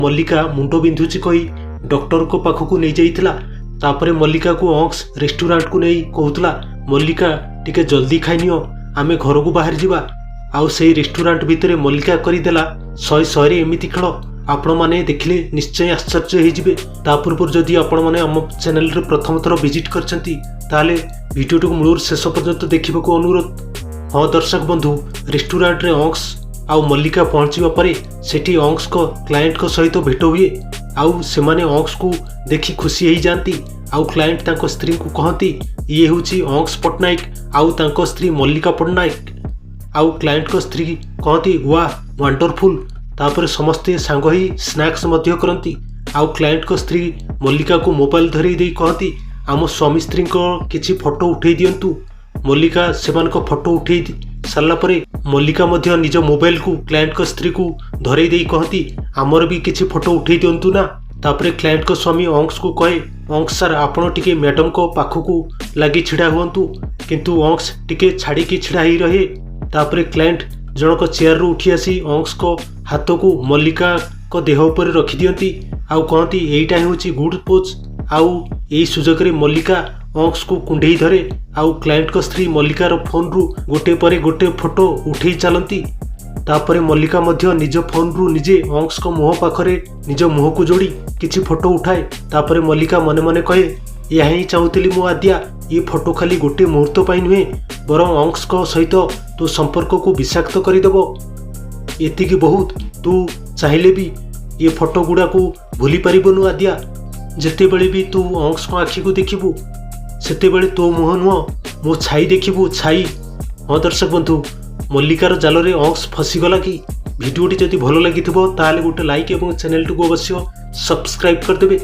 ମଲ୍ଲିକା ମୁଣ୍ଡ ବିନ୍ଧୁଛି କହି ଡକ୍ଟରଙ୍କ ପାଖକୁ ନେଇଯାଇଥିଲା। ତାପରେ ମଲ୍ଲିକାକୁ ଅଂଶ ରେଷ୍ଟୁରାଣ୍ଟକୁ ନେଇ କହୁଥିଲା, "ମଲ୍ଲିକା, ଟିକେ ଜଲ୍ଦି ଖାଇନିଅ, ଆମେ ଘରକୁ ବାହାରି ଯିବା।" ଆଉ ସେଇ ରେଷ୍ଟୁରାଣ୍ଟ ଭିତରେ ମଲ୍ଲିକା କରିଦେଲା ଶହେ ଶହେରେ ଏମିତି ଖେଳ, ଆପଣମାନେ ଦେଖିଲେ ନିଶ୍ଚୟ ଆଶ୍ଚର୍ଯ୍ୟ ହେଇଯିବେ। ତା ପୂର୍ବରୁ ଯଦି ଆପଣମାନେ ଆମ ଚ୍ୟାନେଲରେ ପ୍ରଥମ ଥର ଭିଜିଟ୍ କରିଛନ୍ତି, ତାହେଲେ ଭିଡ଼ିଓଟିକୁ ମୂଳରୁ ଶେଷ ପର୍ଯ୍ୟନ୍ତ ଦେଖିବାକୁ ଅନୁରୋଧ। ହଁ ଦର୍ଶକ ବନ୍ଧୁ, ରେଷ୍ଟୁରାଣ୍ଟରେ ଅଂଶ ଆଉ ମଲ୍ଲିକା ପହଞ୍ଚିବା ପରେ ସେଠି ଅଂଶଙ୍କ କ୍ଲାଏଣ୍ଟଙ୍କ ସହିତ ଭେଟ ହୁଏ ଆଉ ସେମାନେ ଅଂଶକୁ ଦେଖି ଖୁସି ହେଇଯାଆନ୍ତି। ଆଉ କ୍ଲାଏଣ୍ଟ ତାଙ୍କ ସ୍ତ୍ରୀଙ୍କୁ କହନ୍ତି, "ଇଏ ହେଉଛି ଅଂଶ ପଟ୍ଟନାୟକ ଆଉ ତାଙ୍କ ସ୍ତ୍ରୀ ମଲ୍ଲିକା ପଟ୍ଟନାୟକ।" ଆଉ କ୍ଲାଏଣ୍ଟଙ୍କ ସ୍ତ୍ରୀ କହନ୍ତି, "ୱାହ, ୱାଣ୍ଡରଫୁଲ୍।" ତାପରେ ସମସ୍ତେ ସାଙ୍ଗ ହେଇ ସ୍ନାକ୍ସ ମଧ୍ୟ କରନ୍ତି। ଆଉ କ୍ଲାଏଣ୍ଟଙ୍କ ସ୍ତ୍ରୀ ମଲ୍ଲିକାକୁ ମୋବାଇଲ ଧରେଇ ଦେଇ କହନ୍ତି, "ଆମ ସ୍ୱାମୀ ସ୍ତ୍ରୀଙ୍କ କିଛି ଫଟୋ ଉଠେଇ ଦିଅନ୍ତୁ।" ମଲ୍ଲିକା ସେମାନଙ୍କ ଫଟୋ ଉଠେଇ ସାରିଲା ପରେ ମଲ୍ଲିକା ମଧ୍ୟ ନିଜ ମୋବାଇଲକୁ କ୍ଲାଏଣ୍ଟଙ୍କ ସ୍ତ୍ରୀକୁ ଧରେଇ ଦେଇ କହନ୍ତି, "ଆମର ବି କିଛି ଫଟୋ ଉଠେଇ ଦିଅନ୍ତୁ ନା।" ତାପରେ କ୍ଲାଏଣ୍ଟଙ୍କ ସ୍ୱାମୀ ଅଂଶକୁ କହେ, "ଅଂଶ ସାର୍, ଆପଣ ଟିକେ ମ୍ୟାଡ଼ମଙ୍କ ପାଖକୁ ଲାଗି ଛିଡ଼ା ହୁଅନ୍ତୁ।" କିନ୍ତୁ ଅଂଶ ଟିକେ ଛାଡ଼ିକି ଛିଡ଼ା ହେଇ ରହେ। ତାପରେ କ୍ଲାଏଣ୍ଟ ଜଣକ ଚେୟାରରୁ ଉଠି ଆସି ଅଂଶଙ୍କ ହାତକୁ ମଲ୍ଲିକାଙ୍କ ଦେହ ଉପରେ ରଖିଦିଅନ୍ତି ଆଉ କହନ୍ତି, "ଏଇଟା ହେଉଛି ଗୁଡ୍ ପୋଜ୍।" ଆଉ ଏଇ ସୁଯୋଗରେ ମଲ୍ଲିକା ଅଂଶକୁ କୁଣ୍ଢେଇ ଧରେ ଆଉ କ୍ଲାଏଣ୍ଟଙ୍କ ସ୍ତ୍ରୀ ମଲ୍ଲିକାର ଫୋନରୁ ଗୋଟେ ପରେ ଗୋଟେ ଫଟୋ ଉଠେଇ ଚାଲନ୍ତି। ତାପରେ ମଲ୍ଲିକା ମଧ୍ୟ ନିଜ ଫୋନରୁ ନିଜେ ଅଂଶଙ୍କ ମୁହଁ ପାଖରେ ନିଜ ମୁହଁକୁ ଯୋଡ଼ି କିଛି ଫଟୋ ଉଠାଏ। ତାପରେ ମଲ୍ଲିକା ମନେ ମନେ କହେ, "ଏହା ହିଁ ଚାହୁଁଥିଲି ମୁଁ ଆଦ୍ୟା। ଏ ଫଟୋ ଖାଲି ଗୋଟେ ମୁହୂର୍ତ୍ତ ପାଇଁ ନୁହେଁ, ବରଂ ଅଂଶଙ୍କ ସହିତ ତୋ ସମ୍ପର୍କକୁ ବିଷାକ୍ତ କରିଦେବ। ଏତିକି ବହୁତ। ତୁ ଚାହିଁଲେ ବି ଏ ଫଟୋ ଗୁଡ଼ାକୁ ଭୁଲି ପାରିବୁନୁ ଆଦ୍ୟା। ଯେତେବେଳେ ବି ତୁ ଅଂଶଙ୍କ ଆଖିକୁ ଦେଖିବୁ, ସେତେବେଳେ ତୋ ମୁହଁ ନୁହଁ, ମୋ ଛାଇ ଦେଖିବୁ, ଛାଇ।" ହଁ ଦର୍ଶକ ବନ୍ଧୁ, ମଲ୍ଲିକାର ଜାଲରେ ଅଂଶ ଫସିଗଲା କି? ଭିଡ଼ିଓଟି ଯଦି ଭଲ ଲାଗିଥିବ, ତାହେଲେ ଗୋଟେ ଲାଇକ୍ ଏବଂ ଚ୍ୟାନେଲଟିକୁ ଅବଶ୍ୟ ସବସ୍କ୍ରାଇବ୍ କରିଦେବେ।